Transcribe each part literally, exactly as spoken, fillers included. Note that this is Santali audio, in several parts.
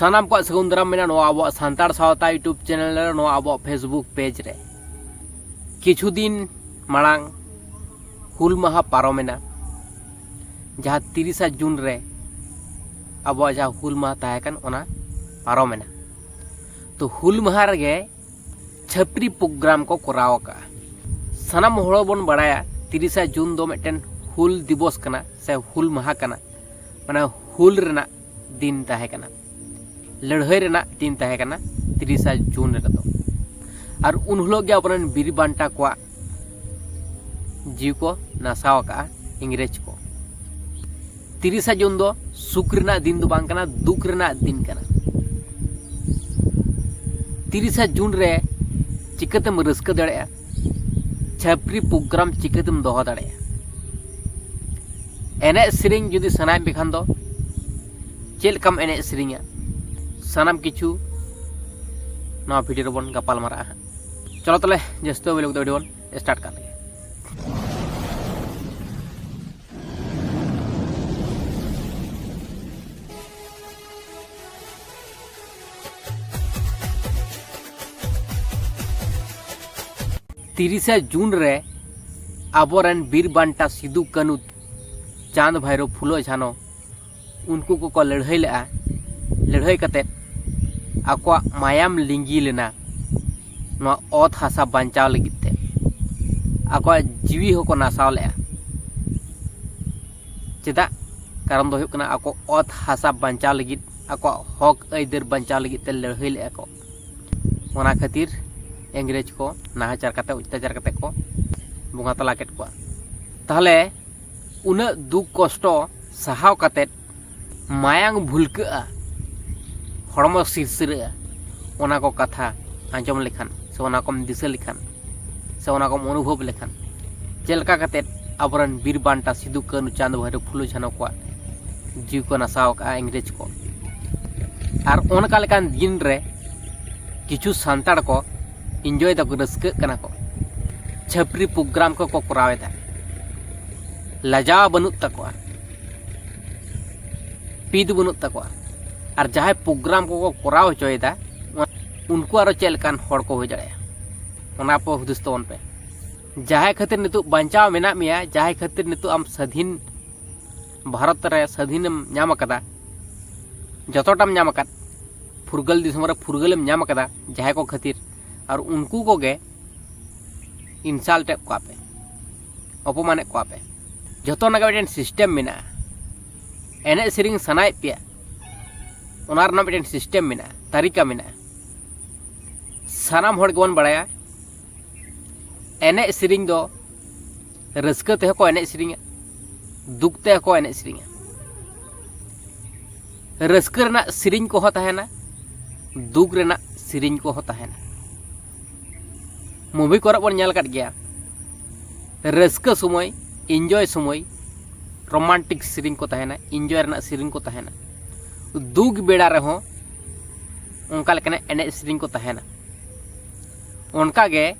ᱥᱟᱱᱟᱢ ᱠᱚᱣᱟᱜ ᱥᱟᱹᱜᱩᱱ ᱫᱟᱨᱟᱢ ᱢᱮᱱᱟᱜᱼᱟ ᱱᱚᱣᱟ ᱟᱵᱚᱣᱟᱜ ᱥᱟᱱᱛᱟᱲ ᱥᱟᱶᱛᱟ YouTube ᱪᱮᱱᱮᱞ ᱨᱮ, ᱱᱚᱣᱟ ᱟᱵᱚᱣᱟᱜ Facebook ᱯᱮᱡᱽ ᱨᱮ᱾ ᱠᱤᱪᱷᱩ ᱫᱤᱱ ᱢᱟᱲᱟᱝ ᱦᱩᱞ ᱢᱟᱦᱟ ᱯᱟᱨᱚᱢᱮᱱᱟ, ᱡᱟᱦᱟᱸ ᱛᱤᱨᱤᱥᱟ ᱡᱩᱱ ᱨᱮ ᱟᱵᱚᱣᱟᱜ ᱡᱟᱦᱟᱸ ᱦᱩᱞ ᱢᱟᱦᱟ ᱛᱟᱦᱮᱸ ᱠᱟᱱ, ᱚᱱᱟ ᱯᱟᱨᱚᱢᱮᱱᱟ᱾ ᱛᱚ, ᱦᱩᱞ ᱢᱟᱦᱟ ᱨᱮᱜᱮ ᱪᱷᱟᱹᱯᱨᱤ ᱯᱨᱳᱜᱨᱟᱢ ᱠᱚ ᱠᱚᱨᱟᱣ ᱟᱠᱟᱫᱼᱟ᱾ ᱥᱟᱱᱟᱢ ᱦᱚᱲ ᱵᱚᱱ ᱵᱟᱲᱟᱭᱟ, ᱛᱤᱨᱤᱥᱟ ᱡᱩᱱ ᱫᱚ ᱢᱤᱫᱴᱮᱱ ᱦᱩᱞ ᱫᱤᱵᱚᱥ ᱠᱟᱱᱟ ᱥᱮ ᱦᱩᱞ ᱢᱟᱦᱟ ᱠᱟᱱᱟ, ᱢᱟᱱᱮ ᱦᱩᱞ ᱨᱮᱱᱟᱜ ᱫᱤᱱ ᱛᱟᱦᱮᱸ ᱠᱟᱱᱟ, ᱞᱟᱹᱲᱦᱟᱹᱭ ᱨᱮᱱᱟᱜ ᱫᱤᱱ ᱛᱟᱦᱮᱸ ᱠᱟᱱᱟ ᱛᱤᱨᱤᱥᱟ ᱡᱩᱱ ᱨᱮᱫᱚ᱾ ᱟᱨ ᱩᱱ ᱦᱤᱞᱳᱜ ᱜᱮ ᱟᱵᱚᱨᱮᱱ ᱵᱤᱨ ᱵᱟᱱᱴᱟ ᱠᱚᱣᱟᱜ ᱡᱤᱣᱤ ᱠᱚ ᱱᱟᱥᱟᱣ ᱟᱠᱟᱫᱼᱟ ᱤᱝᱨᱮᱡᱽ ᱠᱚ᱾ ᱛᱤᱨᱤᱥᱟ ᱡᱩᱱ ᱫᱚ ᱥᱩᱠ ᱨᱮᱱᱟᱜ ᱫᱤᱱ ᱫᱚ ᱵᱟᱝ ᱠᱟᱱᱟ, ᱫᱩᱠ ᱨᱮᱱᱟᱜ ᱫᱤᱱ ᱠᱟᱱᱟ᱾ ᱛᱤᱨᱤᱥᱟ ᱡᱩᱱ ᱨᱮ ᱪᱤᱠᱟᱹᱛᱮᱢ ᱨᱟᱹᱥᱠᱟᱹ ᱫᱟᱲᱮᱭᱟᱜᱼᱟ? ᱪᱷᱟᱹᱯᱨᱤ ᱯᱨᱳᱜᱨᱟᱢ ᱪᱤᱠᱟᱹᱛᱮᱢ ᱫᱚᱦᱚ ᱫᱟᱲᱮᱭᱟᱜᱼᱟ? ᱮᱱᱮᱡ ᱥᱮᱨᱮᱧ ᱡᱩᱫᱤ ᱥᱟᱱᱟᱭᱮᱫ ᱢᱮ ᱠᱷᱟᱱ ᱫᱚ ᱪᱮᱫ ᱞᱮᱠᱟᱢ ᱮᱱᱮᱡ ᱥᱮᱨᱮᱧᱟ, ᱥᱟᱱᱟᱢ ᱠᱤᱪᱷᱩ ᱱᱚᱣᱟ ᱵᱷᱤᱰᱤᱭᱳ ᱨᱮᱵᱚᱱ ᱜᱟᱯᱟᱞ ᱢᱟᱨᱟᱜᱼᱟ ᱦᱟᱸᱜ᱾ ᱪᱚᱞᱚ ᱛᱟᱦᱚᱞᱮ ᱡᱟᱹᱥᱛᱤ ᱵᱟᱵᱚᱱ ᱞᱟᱹᱭ ᱠᱟᱛᱮ ᱵᱷᱤᱰᱤᱭᱳ ᱵᱚᱱ ᱥᱴᱟᱨᱴ ᱠᱟᱜ ᱞᱮᱜᱮ᱾ ᱛᱤᱨᱤᱥᱟ ᱡᱩᱱ ᱨᱮ ᱟᱵᱚᱨᱮᱱ ᱵᱤᱨ ᱵᱟᱱᱴᱟ ᱥᱤᱫᱩ ᱠᱟᱹᱱᱩ, ᱪᱟᱸᱫᱽ ᱵᱷᱟᱭᱨᱳ, ᱯᱷᱩᱞᱳ ᱡᱷᱟᱱᱳ, ᱩᱱᱠᱩ ᱠᱚᱠᱚ ᱞᱟᱹᱲᱦᱟᱹᱭ ᱞᱮᱫᱼᱟ᱾ ᱞᱟᱹᱲᱦᱟᱹᱭ ᱠᱟᱛᱮᱫ ᱟᱠᱚᱣᱟᱜ ᱢᱟᱭᱟᱢ ᱞᱤᱸᱜᱤ ᱞᱮᱱᱟ ᱱᱚᱣᱟ ᱚᱛ ᱦᱟᱥᱟ ᱵᱟᱧᱪᱟᱣ ᱞᱟᱹᱜᱤᱫ ᱛᱮ᱾ ᱟᱠᱚᱣᱟᱜ ᱡᱤᱣᱤ ᱦᱚᱸᱠᱚ ᱱᱟᱥᱟᱣ ᱞᱮᱫᱼᱟ᱾ ᱪᱮᱫᱟᱜ? ᱠᱟᱨᱚᱱ ᱫᱚ ᱦᱩᱭᱩᱜ ᱠᱟᱱᱟ, ᱟᱠᱚ ᱚᱛ ᱦᱟᱥᱟ ᱵᱟᱧᱪᱟᱣ ᱞᱟᱹᱜᱤᱫ, ᱟᱠᱚᱣᱟᱜ ᱦᱚᱠ ᱟᱹᱭᱫᱟᱹᱨ ᱵᱟᱧᱪᱟᱣ ᱞᱟᱹᱜᱤᱫ ᱛᱮ ᱞᱟᱹᱲᱦᱟᱹᱭ ᱞᱮᱫᱼᱟ ᱠᱚ᱾ ᱚᱱᱟ ᱠᱷᱟᱹᱛᱤᱨ ᱤᱝᱨᱮᱡᱽ ᱠᱚ ᱱᱟᱦᱟᱪᱟᱨ ᱠᱟᱛᱮ, ᱚᱛᱛᱟᱪᱟᱨ ᱠᱟᱛᱮ ᱠᱚ ᱵᱚᱸᱜᱟ ᱛᱟᱞᱟ ᱠᱮᱫ ᱠᱚᱣᱟ᱾ ᱛᱟᱦᱚᱞᱮ ᱩᱱᱟᱹᱜ ᱫᱩᱠ ᱠᱚᱥᱴᱚ ᱥᱟᱦᱟᱣ ᱠᱟᱛᱮ ᱢᱟᱭᱟᱝ ᱵᱷᱩᱞᱠᱟᱹᱜᱼᱟ ᱦᱚᱲᱢᱚ ᱥᱤᱨᱥᱤᱨᱟᱹᱜᱼᱟ, ᱚᱱᱟ ᱠᱚ ᱠᱟᱛᱷᱟ ᱟᱸᱡᱚᱢ ᱞᱮᱠᱷᱟᱱ ᱥᱮ ᱚᱱᱟ ᱠᱚᱢ ᱫᱤᱥᱟᱹ ᱞᱮᱠᱷᱟᱱ ᱥᱮ ᱚᱱᱟ ᱠᱚᱢ ᱚᱱᱩᱵᱷᱚᱵ ᱞᱮᱠᱷᱟᱱ, ᱪᱮᱫ ᱞᱮᱠᱟ ᱠᱟᱛᱮ ᱟᱵᱚᱨᱮᱱ ᱵᱤᱨ ᱵᱟᱱᱴᱟ ᱥᱤᱫᱩ ᱠᱟᱹᱱᱩ ᱪᱟᱸᱫᱽ ᱵᱷᱟᱭᱨᱳ ᱯᱷᱩᱞᱳ ᱡᱷᱟᱱᱳ ᱠᱚᱣᱟᱜ ᱡᱤᱣᱤ ᱠᱚ ᱱᱟᱥᱟᱣ ᱟᱠᱟᱫᱼᱟ ᱤᱝᱨᱮᱡᱽ ᱠᱚ᱾ ᱟᱨ ᱚᱱᱠᱟ ᱞᱮᱠᱟᱱ ᱫᱤᱱ ᱨᱮ ᱠᱤᱪᱷᱩ ᱥᱟᱱᱛᱟᱲ ᱠᱚ ᱤᱱᱡᱚᱭ ᱫᱟᱠᱚ, ᱨᱟᱹᱥᱠᱟᱹᱜ ᱠᱟᱱᱟ ᱠᱚ, ᱪᱷᱟᱹᱯᱨᱤ ᱯᱨᱳᱜᱨᱟᱢ ᱠᱚᱠᱚ ᱠᱚᱨᱟᱣ ᱮᱫᱟ᱾ ᱞᱟᱡᱟᱣ ᱵᱟᱹᱱᱩᱜ ᱛᱟᱠᱚᱣᱟ, ᱯᱤᱫ ᱵᱟᱹᱱᱩᱜ ᱛᱟᱠᱚᱣᱟ᱾ ᱟᱨ ᱡᱟᱦᱟᱸᱭ ᱯᱨᱳᱜᱨᱟᱢ ᱠᱚᱠᱚ ᱠᱚᱨᱟᱣ ᱦᱚᱪᱚᱭᱮᱫᱟ, ᱩᱱᱠᱩ ᱟᱨᱚ ᱪᱮᱫ ᱞᱮᱠᱟᱱ ᱦᱚᱲ ᱠᱚ ᱦᱩᱭ ᱫᱟᱲᱮᱭᱟᱜᱼᱟ? ᱚᱱᱟ ᱯᱮ ᱦᱩᱫᱤᱥ ᱛᱟᱵᱚᱱ ᱯᱮ᱾ ᱡᱟᱦᱟᱸᱭ ᱠᱷᱟᱹᱛᱤᱨ ᱱᱤᱛᱚᱜ ᱵᱟᱧᱪᱟᱣ ᱢᱮᱱᱟᱜ ᱢᱮᱭᱟ, ᱡᱟᱦᱟᱸᱭ ᱠᱷᱟᱹᱛᱤᱨ ᱱᱤᱛᱚᱜ ᱟᱢ ᱥᱟᱹᱫᱷᱤᱱ ᱵᱷᱟᱨᱚᱛ ᱨᱮ ᱥᱟᱹᱫᱷᱤᱱᱮᱢ ᱧᱟᱢ ᱟᱠᱟᱫᱟ, ᱡᱚᱛᱚᱴᱟᱢ ᱧᱟᱢ ᱟᱠᱟᱫ, ᱯᱷᱩᱨᱜᱟᱹᱞ ᱫᱤᱥᱚᱢ ᱨᱮ ᱯᱷᱩᱨᱜᱟᱹᱞᱮᱢ ᱧᱟᱢ ᱟᱠᱟᱫᱟ, ᱡᱟᱦᱟᱸᱭ ᱠᱚ ᱠᱷᱟᱹᱛᱤᱨ, ᱟᱨ ᱩᱱᱠᱩ ᱠᱚᱜᱮ ᱤᱱᱥᱟᱞᱴ ᱮᱫ ᱠᱚᱣᱟ ᱯᱮ, ᱚᱯᱚᱢᱟᱱᱮᱫ ᱠᱚᱣᱟ ᱯᱮ᱾ ᱡᱚᱛᱚ ᱨᱮᱱᱟᱜ ᱜᱮ ᱢᱤᱫᱴᱮᱱ ᱥᱤᱥᱴᱮᱢ ᱢᱮᱱᱟᱜᱼᱟ᱾ ᱮᱱᱮᱡ ᱥᱮᱨᱮᱧ ᱥᱟᱱᱟᱭᱮᱫ ᱯᱮᱭᱟ, ᱚᱱᱟ ᱨᱮᱱᱟᱜ ᱢᱤᱫᱴᱮᱱ ᱥᱤᱥᱴᱮᱢ ᱢᱮᱱᱟᱜᱼᱟ, ᱛᱟᱹᱨᱤᱠᱟ ᱢᱮᱱᱟᱜᱼᱟ᱾ ᱥᱟᱱᱟᱢ ᱦᱚᱲ ᱜᱮᱵᱚᱱ ᱵᱟᱲᱟᱭᱟ, ᱮᱱᱮᱡ ᱥᱮᱨᱮᱧ ᱫᱚ ᱨᱟᱹᱥᱠᱟᱹ ᱛᱮᱦᱚᱸ ᱠᱚ ᱮᱱᱮᱡ ᱥᱮᱨᱮᱧᱟ, ᱫᱩᱠ ᱛᱮᱦᱚᱸ ᱠᱚ ᱮᱱᱮᱡ ᱥᱮᱨᱮᱧᱟ᱾ ᱨᱟᱹᱥᱠᱟᱹ ᱨᱮᱱᱟᱜ ᱥᱮᱨᱮᱧ ᱠᱚᱦᱚᱸ ᱛᱟᱦᱮᱱᱟ, ᱫᱩᱠ ᱨᱮᱱᱟᱜ ᱥᱮᱨᱮᱧ ᱠᱚᱦᱚᱸ ᱛᱟᱦᱮᱱᱟ᱾ ᱢᱩᱵᱷᱤ ᱠᱚᱨᱮ ᱵᱚᱱ ᱧᱮᱞ ᱟᱠᱟᱫ ᱜᱮᱭᱟ, ᱨᱟᱹᱥᱠᱟᱹ ᱥᱚᱢᱚᱭ, ᱤᱱᱡᱚᱭ ᱥᱚᱢᱚᱭ ᱨᱳᱢᱟᱱᱴᱤᱠ ᱥᱮᱨᱮᱧ ᱠᱚ ᱛᱟᱦᱮᱱᱟ, ᱤᱱᱡᱚᱭ ᱨᱮᱱᱟᱜ ᱥᱮᱨᱮᱧ ᱠᱚ ᱛᱟᱦᱮᱱᱟ᱾ ᱫᱩᱠ ᱵᱮᱲᱟ ᱨᱮᱦᱚᱸ ᱚᱱᱠᱟ ᱞᱮᱠᱟᱱᱟᱜ ᱮᱱᱮᱡ ᱥᱮᱨᱮᱧ ᱠᱚ ᱛᱟᱦᱮᱱᱟ᱾ ᱚᱱᱠᱟᱜᱮ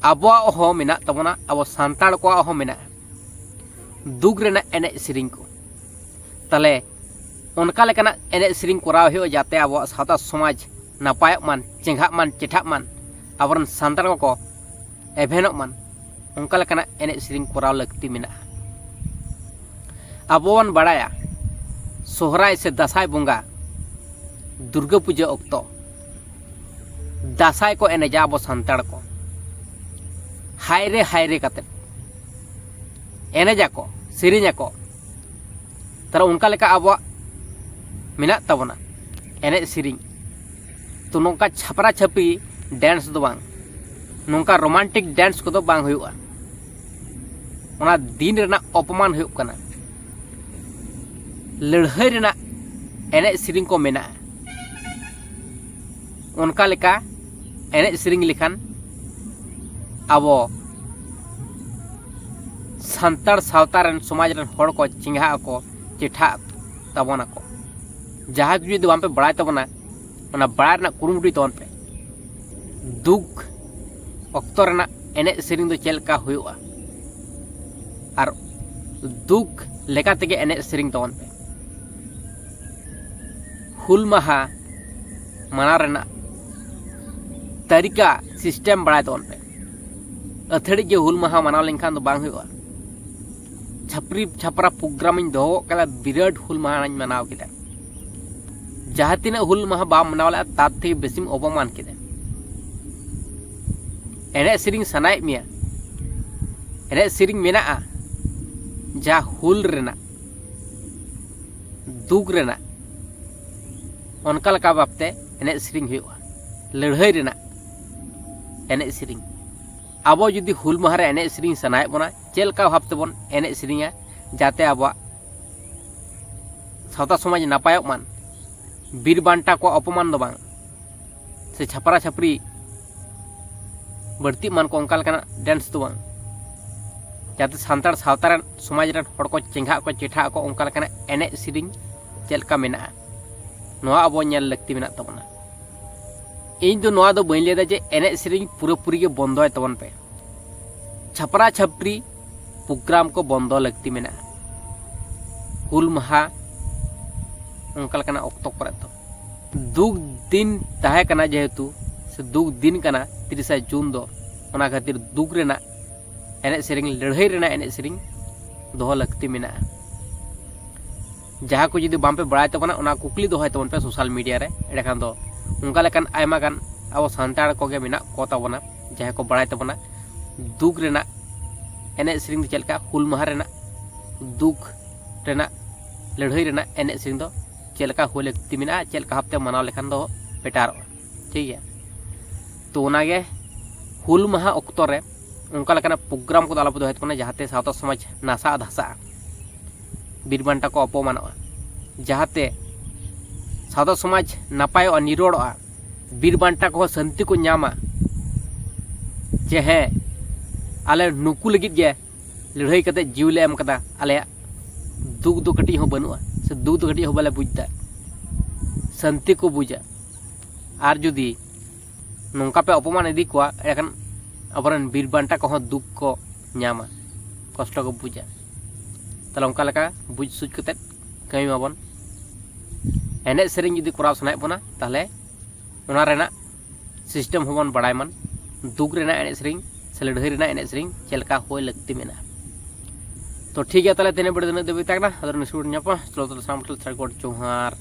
ᱟᱵᱚᱣᱟᱜ ᱦᱚᱸ ᱢᱮᱱᱟᱜ ᱛᱟᱵᱚᱱᱟ, ᱟᱵᱚ ᱥᱟᱱᱛᱟᱲ ᱠᱚᱣᱟᱜ ᱦᱚᱸ ᱢᱮᱱᱟᱜᱼᱟ᱾ ᱫᱩᱠ ᱨᱮᱱᱟᱜ ᱮᱱᱮᱡ ᱥᱮᱨᱮᱧ ᱠᱚ᱾ ᱛᱟᱦᱚᱞᱮ ᱚᱱᱠᱟ ᱞᱮᱠᱟᱱᱟᱜ ᱮᱱᱮᱡ ᱥᱮᱨᱮᱧ ᱠᱚᱨᱟᱣ ᱦᱩᱭᱩᱜᱼᱟ, ᱡᱟᱛᱮ ᱟᱵᱚᱣᱟᱜ ᱥᱟᱶᱛᱟ ᱥᱚᱢᱟᱡᱽ ᱱᱟᱯᱟᱭᱚᱜ ᱢᱟᱱ, ᱪᱮᱸᱜᱷᱟᱜ ᱢᱟᱱ, ᱪᱮᱴᱷᱟᱜ ᱢᱟᱱ, ᱟᱵᱚᱨᱮᱱ ᱥᱟᱱᱛᱟᱲ ᱠᱚᱠᱚ ᱮᱵᱷᱮᱱᱚᱜ ᱢᱟᱱ, ᱚᱱᱠᱟ ᱞᱮᱠᱟᱱᱟᱜ ᱮᱱᱮᱡ ᱥᱮᱨᱮᱧ ᱠᱚᱨᱟᱣ ᱞᱟᱹᱠᱛᱤ ᱢᱮᱱᱟᱜᱼᱟ᱾ ᱟᱵᱚ ᱵᱚᱱ ᱵᱟᱲᱟᱭᱟ, ᱥᱚᱦᱨᱟᱭ ᱥᱮ ᱫᱟᱸᱥᱟᱭ ᱵᱚᱸᱜᱟ, ᱫᱩᱨᱜᱟᱹ ᱯᱩᱡᱟᱹ ᱚᱠᱛᱚ ᱫᱟᱸᱥᱟᱭ ᱠᱚ ᱮᱱᱮᱡᱟ ᱟᱵᱚ ᱥᱟᱱᱛᱟᱲ ᱠᱚ, ᱦᱟᱭᱨᱮ ᱦᱟᱭᱨᱮ ᱠᱟᱛᱮ ᱮᱱᱮᱡᱟᱠᱚ, ᱥᱮᱨᱮᱧᱟᱠᱚ᱾ ᱛᱟᱦᱞᱮ ᱚᱱᱠᱟ ᱞᱮᱠᱟ ᱟᱵᱚᱣᱟᱜ ᱢᱮᱱᱟᱜ ᱛᱟᱵᱚᱱᱟ ᱮᱱᱮᱡ ᱥᱮᱨᱮᱧ᱾ ᱛᱚ ᱱᱚᱝᱠᱟ ᱪᱷᱟᱯᱨᱟ ᱪᱷᱟᱹᱯᱨᱤ ᱰᱮᱱᱥ ᱫᱚ ᱵᱟᱝ, ᱱᱚᱝᱠᱟ ᱨᱳᱢᱟᱱᱴᱤᱠ ᱰᱮᱱᱥ ᱠᱚᱫᱚ ᱵᱟᱝ ᱦᱩᱭᱩᱜᱼᱟ᱾ ᱚᱱᱟ ᱫᱤᱱ ᱨᱮᱱᱟᱜ ᱚᱯᱚᱢᱟᱱ ᱦᱩᱭᱩᱜ ᱠᱟᱱᱟ᱾ ᱞᱟᱹᱲᱦᱟᱹᱭ ᱨᱮᱱᱟᱜ ᱮᱱᱮᱡ ᱥᱮᱨᱮᱧ ᱠᱚ ᱢᱮᱱᱟᱜᱼᱟ᱾ ᱚᱱᱠᱟ ᱞᱮᱠᱟ ᱮᱱᱮᱡ ᱥᱮᱨᱮᱧ ᱞᱮᱠᱷᱟᱱ ᱟᱵᱚ ᱥᱟᱱᱛᱟᱲ ᱥᱟᱶᱛᱟ ᱨᱮᱱ, ᱥᱚᱢᱟᱡᱽ ᱨᱮᱱ ᱦᱚᱲ ᱠᱚ ᱪᱮᱸᱜᱷᱟᱜ ᱟᱠᱚ, ᱪᱮᱴᱷᱟᱜ ᱛᱟᱵᱚᱱᱟᱠᱚ᱾ ᱡᱟᱦᱟᱸᱭ ᱠᱚ ᱡᱩᱫᱤ ᱵᱟᱝᱯᱮ ᱵᱟᱲᱟᱭ ᱛᱟᱵᱚᱱᱟ, ᱚᱱᱟ ᱵᱟᱲᱟᱭ ᱨᱮᱱᱟᱜ ᱠᱩᱨᱩᱢᱩᱴᱩᱭ ᱛᱟᱵᱚᱱ ᱯᱮ᱾ ᱫᱩᱠ ᱚᱠᱛᱚ ᱨᱮᱱᱟᱜ ᱮᱱᱮᱡ ᱥᱮᱨᱮᱧ ᱫᱚ ᱪᱮᱫ ᱞᱮᱠᱟ ᱦᱩᱭᱩᱜᱼᱟ, ᱟᱨ ᱫᱩᱠ ᱞᱮᱠᱟ ᱛᱮᱜᱮ ᱮᱱᱮᱡ ᱥᱮᱨᱮᱧ ᱛᱟᱵᱚᱱ ᱯᱮ᱾ ᱦᱩᱞ ᱢᱟᱦᱟ ᱢᱟᱱᱟᱣ ᱨᱮᱱᱟᱜ ᱛᱟᱹᱨᱤᱠᱟ, ᱥᱤᱥᱴᱮᱢ ᱵᱟᱲᱟᱭ ᱛᱟᱵᱚᱱ ᱯᱮ᱾ ᱟᱹᱛᱷᱟᱹᱲᱤ ᱜᱮ ᱦᱩᱞ ᱢᱟᱦᱟ ᱢᱟᱱᱟᱣ ᱞᱮᱱᱠᱷᱟᱱ ᱫᱚ ᱵᱟᱝ ᱦᱩᱭᱩᱜᱼᱟ᱾ ᱪᱷᱟᱯᱨᱤ ᱪᱷᱟᱯᱨᱟ ᱯᱨᱳᱜᱨᱟᱢ ᱤᱧ ᱫᱚᱦᱚ ᱠᱟᱫᱟ, ᱵᱤᱨᱟᱴ ᱦᱩᱞ ᱢᱟᱦᱟᱧ ᱢᱟᱱᱟᱣ ᱠᱮᱫᱟ᱾ ᱡᱟᱦᱟᱸ ᱛᱤᱱᱟᱹᱜ ᱦᱩᱞ ᱢᱟᱦᱟ ᱵᱟᱢ ᱢᱟᱱᱟᱣ ᱞᱮᱫᱼᱟ, ᱛᱟᱨ ᱛᱷᱮᱠᱮ ᱵᱮᱥᱤᱢ ᱚᱯᱚᱢᱟᱱ ᱠᱮᱫᱟ᱾ ᱮᱱᱮᱡ ᱥᱮᱨᱮᱧ ᱥᱟᱱᱟᱭᱮᱫ ᱢᱮᱭᱟ, ᱮᱱᱮᱡ ᱥᱮᱨᱮᱧ ᱢᱮᱱᱟᱜᱼᱟ ᱡᱟ ᱦᱩᱞ ᱨᱮᱱᱟᱜ, ᱫᱩᱠ ᱨᱮᱱᱟᱜ, ᱚᱱᱠᱟ ᱞᱮᱠᱟ ᱵᱷᱟᱵᱽᱛᱮ ᱮᱱᱮᱡ ᱥᱮᱨᱮᱧ ᱦᱩᱭᱩᱜᱼᱟ᱾ ᱞᱟᱹᱲᱦᱟᱹᱭ ᱨᱮᱱᱟᱜ ᱮᱱᱮᱡ ᱥᱮᱨᱮᱧ᱾ ᱟᱵᱚ ᱡᱩᱫᱤ ᱦᱩᱞ ᱢᱟᱦᱟ ᱨᱮ ᱮᱱᱮᱡ ᱥᱮᱨᱮᱧ ᱥᱟᱱᱟᱭᱮᱫ ᱵᱚᱱᱟ, ᱪᱮᱫ ᱞᱮᱠᱟ ᱵᱷᱟᱵᱽ ᱛᱮᱵᱚᱱ ᱮᱱᱮᱡ ᱥᱮᱨᱮᱧᱟ, ᱡᱟᱛᱮ ᱟᱵᱚᱣᱟᱜ ᱥᱟᱶᱛᱟ ᱥᱚᱢᱟᱡᱽ ᱱᱟᱯᱟᱭᱚᱜ ᱢᱟᱱ, ᱵᱤᱨ ᱵᱟᱱᱴᱟ ᱠᱚᱣᱟᱜ ᱚᱯᱚᱢᱟᱱ ᱫᱚ ᱵᱟᱝ, ᱥᱮ ᱪᱷᱟᱯᱨᱟ ᱪᱷᱟᱯᱨᱤ ᱵᱟᱹᱲᱛᱤᱜ ᱢᱟᱱ ᱠᱚ, ᱚᱱᱠᱟ ᱞᱮᱠᱟᱱᱟᱜ ᱰᱮᱱᱥ ᱫᱚ ᱵᱟᱝ, ᱡᱟᱛᱮ ᱥᱟᱱᱛᱟᱲ ᱥᱟᱶᱛᱟ ᱨᱮᱱ, ᱥᱚᱢᱟᱡᱽ ᱨᱮᱱ ᱦᱚᱲ ᱠᱚ ᱪᱮᱸᱜᱷᱟᱜ ᱠᱚ, ᱪᱮᱴᱷᱟᱜ ᱟᱠᱚ, ᱚᱱᱠᱟ ᱞᱮᱠᱟᱱᱟᱜ ᱮᱱᱮᱡ ᱥᱮᱨᱮᱧ ᱪᱮᱫ ᱞᱮᱠᱟ ᱢᱮᱱᱟᱜᱼᱟ, ᱱᱚᱣᱟ ᱟᱵᱚ ᱧᱮᱞ ᱞᱟᱹᱠᱛᱤ ᱢᱮᱱᱟᱜ ᱛᱟᱵᱚᱱᱟ᱾ ᱤᱧ ᱫᱚ ᱱᱚᱣᱟ ᱫᱚ ᱵᱟᱹᱧ ᱞᱟᱹᱭᱫᱟ ᱡᱮ ᱮᱱᱮᱡ ᱥᱮᱨᱮᱧ ᱯᱩᱨᱟᱹᱯᱩᱨᱤ ᱜᱮ ᱵᱚᱱᱫᱚᱭ ᱛᱟᱵᱚᱱ ᱯᱮ᱾ ᱪᱷᱟᱯᱨᱟ ᱪᱷᱟᱯᱨᱤ ᱯᱨᱳᱜᱨᱟᱢ ᱠᱚ ᱵᱚᱱᱫᱚ ᱞᱟᱹᱠᱛᱤ ᱢᱮᱱᱟᱜᱼᱟ ᱦᱩᱞ ᱢᱟᱦᱟ ᱚᱱᱠᱟ ᱞᱮᱠᱟᱱᱟᱜ ᱚᱠᱛᱚ ᱠᱚᱨᱮ ᱫᱚ᱾ ᱫᱩᱠ ᱫᱤᱱ ᱛᱟᱦᱮᱸ ᱠᱟᱱᱟ ᱡᱮᱦᱮᱛᱩ, ᱥᱮ ᱫᱩᱠ ᱫᱤᱱ ᱠᱟᱱᱟ ᱛᱤᱨᱤᱥᱟ ᱡᱩᱱ ᱫᱚ, ᱚᱱᱟ ᱠᱷᱟᱹᱛᱤᱨ ᱫᱩᱠ ᱨᱮᱱᱟᱜ ᱮᱱᱮᱡ ᱥᱮᱨᱮᱧ, ᱞᱟᱹᱲᱦᱟᱹᱭ ᱨᱮᱱᱟᱜ ᱮᱱᱮᱡ ᱥᱮᱨᱮᱧ ᱫᱚᱦᱚ ᱞᱟᱹᱠᱛᱤ ᱢᱮᱱᱟᱜᱼᱟ᱾ ᱡᱟᱦᱟᱸ ᱠᱚ ᱡᱩᱫᱤ ᱵᱟᱝᱯᱮ ᱵᱟᱲᱟᱭ ᱛᱟᱵᱚᱱᱟ, ᱚᱱᱟ ᱠᱩᱠᱞᱤ ᱫᱚᱦᱚᱭ ᱛᱟᱵᱚᱱ ᱯᱮ ᱥᱳᱥᱟᱞ ᱢᱤᱰᱤᱭᱟ ᱨᱮ᱾ ᱮᱸᱰᱮᱠᱷᱟᱱ ᱫᱚ ᱚᱱᱠᱟ ᱞᱮᱠᱟᱱ ᱟᱭᱢᱟ ᱜᱟᱱ ᱟᱵᱚ ᱥᱟᱱᱛᱟᱲ ᱠᱚᱜᱮ ᱢᱮᱱᱟᱜ ᱠᱚ ᱛᱟᱵᱚᱱᱟ, ᱡᱟᱦᱟᱸᱭ ᱠᱚ ᱵᱟᱲᱟᱭ ᱛᱟᱵᱚᱱᱟ ᱫᱩᱠ ᱨᱮᱱᱟᱜ ᱮᱱᱮᱡ ᱥᱮᱨᱮᱧ ᱫᱚ ᱪᱮᱫ ᱞᱮᱠᱟ, ᱦᱩᱞ ᱢᱟᱦᱟ ᱨᱮᱱᱟᱜ ᱫᱩᱠ ᱨᱮᱱᱟᱜ, ᱞᱟᱹᱲᱦᱟᱹᱭ ᱨᱮᱱᱟᱜ ᱮᱱᱮᱡ ᱥᱮᱨᱮᱧ ᱫᱚ ᱪᱮᱫ ᱞᱮᱠᱟ ᱦᱩᱭ ᱞᱟᱹᱠᱛᱤ ᱢᱮᱱᱟᱜᱼᱟ, ᱪᱮᱫ ᱞᱮᱠᱟ ᱵᱷᱟᱵᱽᱛᱮ ᱢᱟᱱᱟᱣ ᱞᱮᱠᱷᱟᱱ ᱫᱚ ᱵᱮᱴᱟᱨᱚᱜᱼᱟ᱾ ᱴᱷᱤᱠ ᱜᱮᱭᱟ? ᱛᱚ ᱚᱱᱟᱜᱮ ᱦᱩᱞ ᱢᱟᱦᱟ ᱚᱠᱛᱚ ᱨᱮ ᱚᱱᱠᱟ ᱞᱮᱠᱟᱱᱟᱜ ᱯᱨᱳᱜᱨᱟᱢ ᱠᱚᱫᱚ ᱟᱞᱚᱯᱮ ᱫᱚᱦᱚᱭ ᱛᱟᱵᱚᱱᱟ, ᱡᱟᱦᱟᱸᱛᱮ ᱥᱟᱶᱛᱟ ᱥᱚᱢᱟᱡᱽ ᱱᱟᱥᱟᱜ ᱫᱷᱟᱥᱟᱜᱼᱟ, ᱵᱤᱨ ᱵᱟᱱᱴᱟ ᱠᱚ ᱚᱯᱚᱢᱟᱱᱚᱜᱼᱟ, ᱡᱟᱦᱟᱸᱛᱮ ᱥᱟᱶᱛᱟ ᱥᱚᱢᱟᱡᱽ ᱱᱟᱯᱟᱭᱚᱜᱼᱟ, ᱱᱤᱨᱚᱲᱚᱜᱼᱟ, ᱵᱤᱨ ᱵᱟᱱᱴᱟ ᱠᱚᱦᱚᱸ ᱥᱟᱹᱱᱛᱤ ᱠᱚ ᱧᱟᱢᱟ, ᱡᱮ ᱦᱮᱸ, ᱟᱞᱮ ᱱᱩᱠᱩ ᱞᱟᱹᱜᱤᱫ ᱜᱮ ᱞᱟᱹᱲᱦᱟᱹᱭ ᱠᱟᱛᱮ ᱡᱤᱣᱤ ᱞᱮ ᱮᱢ ᱠᱟᱫᱟ, ᱟᱞᱮᱭᱟᱜ ᱫᱩᱠ ᱫᱚ ᱠᱟᱹᱴᱤᱡ ᱦᱚᱸ ᱵᱟᱹᱱᱩᱜᱼᱟ, ᱥᱮ ᱫᱩᱠ ᱫᱚ ᱠᱟᱹᱴᱤᱡ ᱦᱚᱸ ᱵᱟᱞᱮ ᱵᱩᱡᱽ ᱮᱫᱟ, ᱥᱟᱹᱱᱛᱤ ᱠᱚ ᱵᱩᱡᱟ᱾ ᱟᱨ ᱡᱩᱫᱤ ᱱᱚᱝᱠᱟ ᱯᱮ ᱚᱯᱚᱢᱟᱱ ᱤᱫᱤ ᱠᱚᱣᱟ, ᱮᱸᱰᱮᱠᱷᱟᱱ ᱟᱵᱚᱨᱮᱱ ᱵᱤᱨ ᱵᱟᱱᱴᱟ ᱠᱚᱦᱚᱸ ᱫᱩᱠ ᱠᱚ ᱧᱟᱢᱟ, ᱠᱚᱥᱴᱚ ᱠᱚ ᱵᱩᱡᱟ᱾ ᱛᱟᱦᱞᱮ ᱚᱱᱠᱟ ᱞᱮᱠᱟ ᱵᱩᱡᱽ ᱥᱩᱡᱽ ᱠᱟᱛᱮᱫ ᱠᱟᱹᱢᱤ ᱢᱟᱵᱚᱱ᱾ ᱮᱱᱮᱡ ᱥᱮᱨᱮᱧ ᱡᱩᱫᱤ ᱠᱚᱨᱟᱣ ᱥᱟᱱᱟᱭᱮᱫ ᱵᱚᱱᱟ, ᱛᱟᱦᱚᱞᱮ ᱚᱱᱟ ᱨᱮᱱᱟᱜ ᱥᱤᱥᱴᱮᱢ ᱦᱚᱸᱵᱚᱱ ᱵᱟᱲᱟᱭ ᱢᱟ᱾ ᱫᱩᱠ ᱨᱮᱱᱟᱜ ᱮᱱᱮᱡ ᱥᱮᱨᱮᱧ ᱥᱮ ᱞᱟᱹᱲᱦᱟᱹᱭ ᱨᱮᱱᱟᱜ ᱮᱱᱮᱡ ᱥᱮᱨᱮᱧ ᱪᱮᱫ ᱞᱮᱠᱟ ᱦᱩᱭ ᱞᱟᱹᱠᱛᱤ ᱢᱮᱱᱟᱜᱼᱟ᱾ ᱛᱚ ᱴᱷᱤᱠ ᱜᱮᱭᱟ, ᱛᱟᱦᱚᱞᱮ ᱛᱮᱦᱮᱧ ᱵᱮᱲᱟ ᱫᱚ ᱤᱱᱟᱹᱜ ᱫᱷᱟᱹᱵᱤᱡ ᱛᱟᱦᱮᱸ ᱠᱟᱱᱟ᱾ ᱟᱫᱚ ᱱᱤᱥᱩᱲ ᱧᱟᱯᱟ ᱪᱚᱞᱚ ᱛᱟᱦᱚᱞᱮ ᱥᱟᱱᱟᱢ ᱴᱷᱮᱱ ᱥᱟᱹᱜᱩᱱ ᱡᱚᱦᱟᱨ᱾